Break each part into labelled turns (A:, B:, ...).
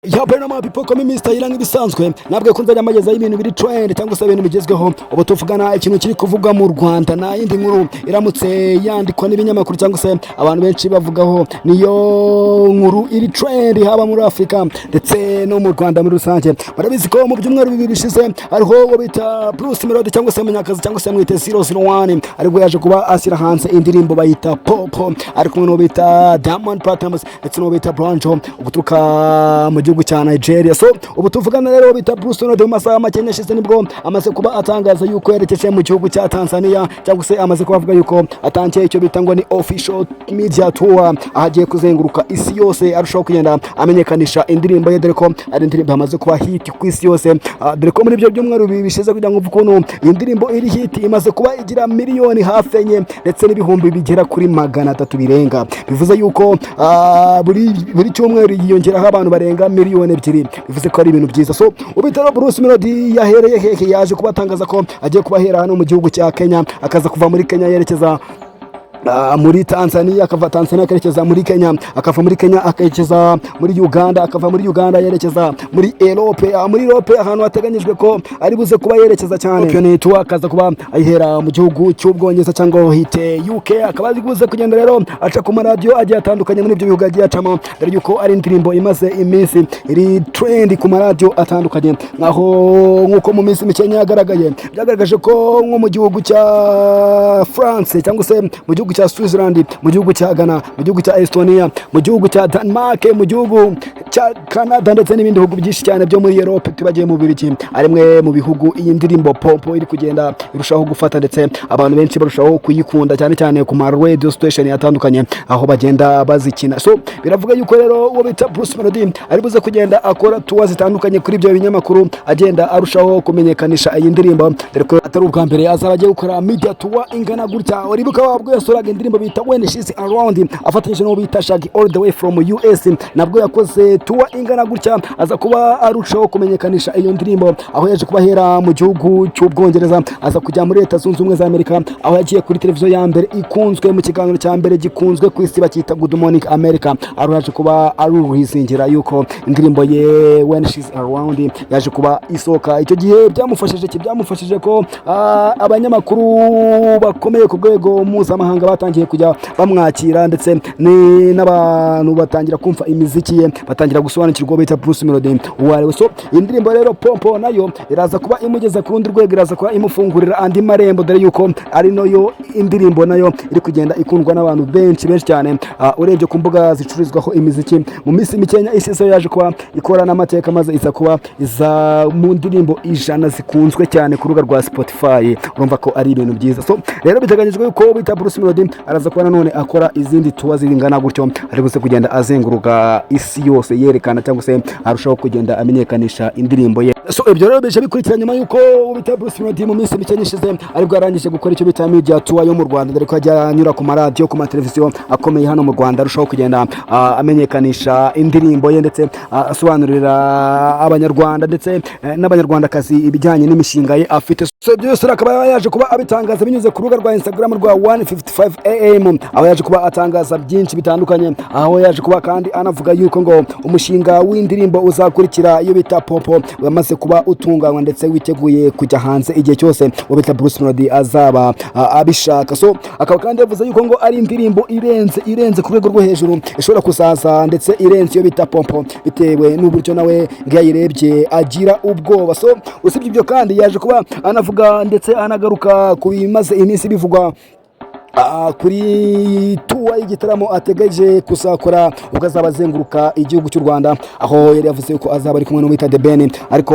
A: Ya bena ma people, comme Mr. Ira, nk'ibisanzwe nabwe ko nzajya mbagezaho ibintu biri trend cyangwa se ibintu bigezweho. Ubu tuvugana, ikintu kiri kuvugwa mu Rwanda nta yindi nkuru iramutse yandikwa n'ibinyamakuru cyangwa se abantu benshi bavugaho, niyo nkuru iri trend haba muri Afurika ndetse no mu Rwanda muri rusange. Murabizi ko mu byumweru 2 bishize hariho uwo bita Bruce Melody cyangwa se Munyakazi cyangwa se mwite 001, aribwo yaje kuba ashyira hanze indirimbo bayita Popo, ari kumwe n'uwo bita Diamond Platnumz ndetse n'uwo bita Branjo guturuka mu gihugu cya Nigeria. So ubu tuvugana rero, bita Bruce Melody, mu masaha make yashize nibwo amaze kuba atangaza yuko yerekeje mu gihugu cya Tanzania, cyangwa se amaze kuba avuga yuko atangiye icyo bita ngo ni official media tour, aho agiye kuzenguruka isi yose arushaho kugenda amenyekanisha indirimbo ye, dore ko ari indirimbo yamaze kuba hit ku isi yose. Dore ko muri ibyo byumweru 2 bishize, kugira ngo uvuge ukuntu iyi ndirimbo iri hit, imaze kuba igira miliyoni hafi 4 ndetse n'ibihumbi bigera kuri 300 birenga. Bivuze yuko buri cyumweru yiyongeraho abantu barenga miliyoni 2, bivuze ko ari ibintu byiza. So ubitaro Bruce Melody yahereye hehe? Yaje kuba atangaza ko agiye kubahera hano mu gihugu cya Kenya, akaza kuva muri Kenya yerekeza muri Tanzania, akava Tanzania akerekeza muri Kenya, akava muri Kenya akerekeza muri Uganda, akava muri Uganda yerekeza muri Europe. Muri Europe ahantu hateganyijwe ko ari buze kuba yerekeza cyane, European tour akaza kuba ayihera mu gihugu cy'Ubwongereza cyangwa hite UK, akaba ari buze kugenda rero aca ku maradiyo agiye atandukanye muri ibyo bihugu agiye acamo, dore yuko ari indirimbo imaze iminsi iri trend ku maradiyo atandukanye, nkaho nk'uko mu minsi mike yagaragaye, byagaragaje ko nko mu gihugu cya France cyangwa se mu gihugu cya Switzerland, mu gihugu cya Ghana, mu gihugu cya Estonia, mu gihugu cya Denmark, mu gihugu cya Canada ndetse n'ibindi bihugu byinshi cyane byo muri Europe, tubagiye mu Bubiligi, ari mwe mu bihugu iyi ndirimbo Pompo iri kugenda irushaho gufata, ndetse abantu benshi barushaho kuyikunda cyane cyane ku ma radio station atandukanye aho bagenda bazikina. So biravuga yuko rero uwo bita Bruce Melody ari buze kugenda akora tour zitandukanye kuri ibyo binyamakuru, agenda arushaho kumenyekanisha iyi ndirimbo, dore ko atari ubwa mbere azaba agiye gukora media tour ingana gutya. Uribuka wabwo yasohoraga indirimbo bita When She's Around afatanyije n'uwo bita Shaggy all the way from US, nabwo yakoze tour ingana gutya, aza kuba arushaho kumenyekanisha iyo ndirimbo, aho yaje kuba ahera mu gihugu cy'Ubwongereza, aza kujya muri Leta Zunze Ubumwe za Amerika, aho yagiye kuri televiziyo ya mbere ikunzwe, mu kiganiro cya mbere gikunzwe ku isi bacyita Good Morning America, aho yaje kuba aruhizingira yuko indirimbo ye When She's Around yaje kuba isohoka. Icyo gihe byamufashije ki? Byamufashije ko abanyamakuru bakomeye ku rwego mpuzamahanga batangiye kujya bamwakira, ndetse n'abantu batangira kumva imiziki ye, batangira gusobanukirwa uwo bita Bruce Melody uwo ari we. So iyi ndirimbo rero Pompo nayo iraza kuba imugeza ku rundi rwego, iraza kuba imufungurira andi marembo, dore yuko ari nayo indirimbo nayo iri kugenda ikundwa n'abantu benshi benshi cyane. Urebye ku mbuga zicururizwaho imiziki, mu minsi mikeya isize yaje kuba ikora n'amateka, maze iza kuba iza mu ndirimbo 100 zikunzwe cyane ku rubuga rwa Spotify. Urumva ko ari ibintu byiza. So rero biteganyijwe yuko bita Bruce Melody araza kuba nanone akora izindi tour zingana gutyo, ari buze kugenda azenguruka isi yose yerekana cyangwa se arushaho kugenda amenyekanisha indirimbo ye. So ibyo rero bije bikurikira nyuma yuko bita Bruce Melody mu minsi mike ishize aribwo yarangije gukora icyo bita media tour yo mu Rwanda, dore ko ajya anyura ku maradiyo, ku mateleviziyo akomeye hano mu Rwanda, arushaho kugenda amenyekanisha indirimbo ye, ndetse asobanurira Abanyarwanda ndetse n'Abanyarwandakazi ibijyanye n'imishinga ye afite. So ibyo byose akaba yaje kuba abitangaza binyuze ku rubuga rwa Instagram rwa 155 AM, aho yaje kuba atangaza byinshi bitandukanye, aho yaje kuba kandi anavuga yuko ngo umushinga w'indirimbo uzakurikira iyo bita Popo wamaze kuba utunganywa, ndetse witeguye kujya hanze igihe cyose uwo bita Bruce Melody azaba abishaka. So akaba kandi yavuze yuko ngo ari indirimbo irenze, irenze ku rwego rwo hejuru, ishobora kuzaza ndetse irenze iyo bita Pompo, bitewe n'uburyo nawe ngo iyo ayirebye agira ubwoba. So usibye ibyo kandi, yaje kuba anavuga ndetse anagaruka ku bimaze iminsi bivugwa kuri tour y'igitaramo ategereje kuzakora ubwo azaba azenguruka igihugu cy'u Rwanda, aho yari yavuze ko azaba ari kumwe n'uwita The Ben. Ariko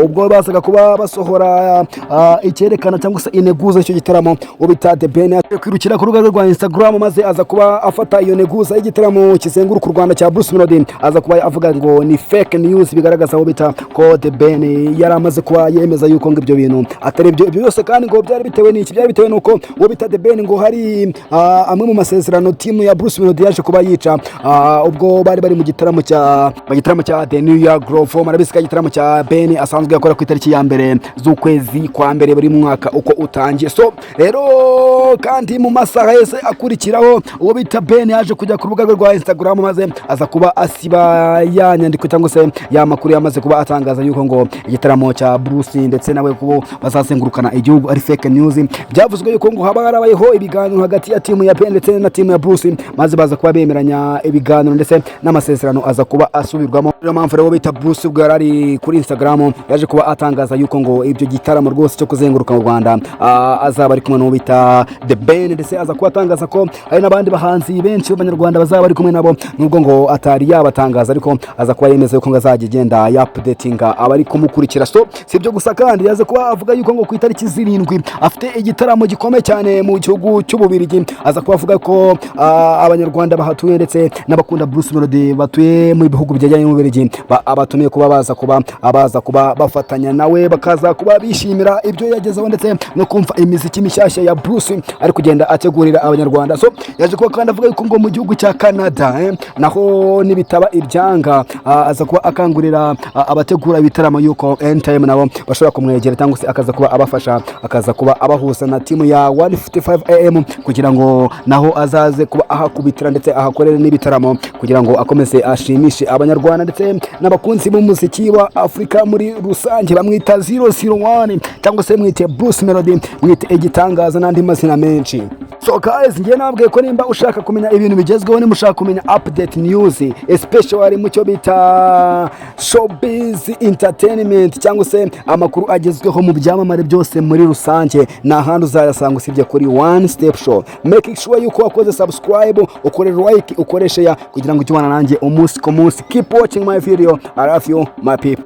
A: ubwo bazaga kuba basohora icyerekana cyangwa se integuza y'icyo gitaramo, uwo bita The Ben yaje kwirukira ku rubuga rwe rwa Instagram, maze aza kuba afata iyo nteguza y'igitaramo kizenguruka u Rwanda cya Bruce Melody, aza kuba avuga ngo ni fake news, bigaragaza aho bita ko The Ben yari amaze kuba yemeza yuko ngo ibyo bintu atari byo. Ibyo byose kandi ngo byari bitewe n'iki? Byari bitewe n'uko uwo bita The Ben ngo hari amwe mu masezerano team ya Bruce Melody yaje kuba yica ubwo bari bari mu gitaramo cya The New Year Groove. Murabizi ko igitaramo cya Ben asanzwe akora ku itariki ya 1 z'ukwezi kwa mbere buri mwaka uko utangiye. So rero kandi mu masaha yose akurikiraho, uwo bita Ben yaje kujya ku rubuga rwe rwa Instagram, maze aza kuba asiba ya nyandiko cyangwa se ya makuru yamaze kuba atangaza yuko ngo igitaramo cya Bruce ndetse nawe kubo bazazengurukana igihugu ari fake news. Byavuzwe yuko ngo haba harabayeho ibiganiro hagati ya team ya Ben ndetse na team ya Bruce, maze baza kuba bemeranya ibiganiro ndetse n'amasezerano aza kuba asubirwamo. Niyo mpamvu rero bita Bruce, ubwo yari ari kuri Instagram, yaje kuba atangaza yuko ngo ibyo gitaramo rwose cyo kuzenguruka mu Rwanda azaba ari kumwe n'uwo bita The Ben, ndetse aza kuba atangaza ko hari n'abandi bahanzi benshi b'Abanyarwanda bazaba bari kumwe nabo, nubwo ngo atari yabatangaza, ariko aza kuba yemeza yuko ngo azajya agenda yaupdatinga abari kumukurikira. So si ibyo gusa kandi, yaza kuba avuga yuko ngo ku itariki 7 afite igitaramo gikomeye cyane mu gihugu cy'Ububirigi. Aza kuba avuga ko Abanyarwanda bahatuye ndetse n'abakunda Bruce Melody batuye mu bihugu byegeranye n'Ububirigi abatumiye kuba baza kuba bafatanya nawe, bakaza kuba bishimira ibyo yagezeho ndetse no kumva imiziki mishyashya ya Bruce ari kugenda ategurira Abanyarwanda. So yaje kuba kandi avuga yuko ngo mu gihugu cya Canada naho nibitaba ibyanga, aza kuba akangurira abategura ibitaramo yuko anytime nabo bashobora kumwegera cyangwa se akaza kuba abafasha, akaza kuba abahuza na team ya 155 AM kugira ngo naho azaze kuba ahakubitira ndetse ahakorere n'ibitaramo, kugira ngo akomeze ashimishe Abanyarwanda ndetse n'abakunzi b'umuziki wa Afurika muri rusange. Bamwita 001 cyangwa se mwite Bruce Melody, mwite igitangaza n'andi mazina menshi. So guys, ngiye nababwiye ko nimba ushaka kumenya ibintu bigezweho, nimba ushaka kumenya update news, especially mu cyo bita showbiz entertainment cyangwa se amakuru agezweho mu byamamare byose muri rusange, nta handi uzayasanga usibye kuri One Step Show. Make sure yuko wakoze subscribe, ukore like, ukore share kugira ngo ujye ubana nanjye umunsi ku munsi. Keep watching my video. I love you, my people.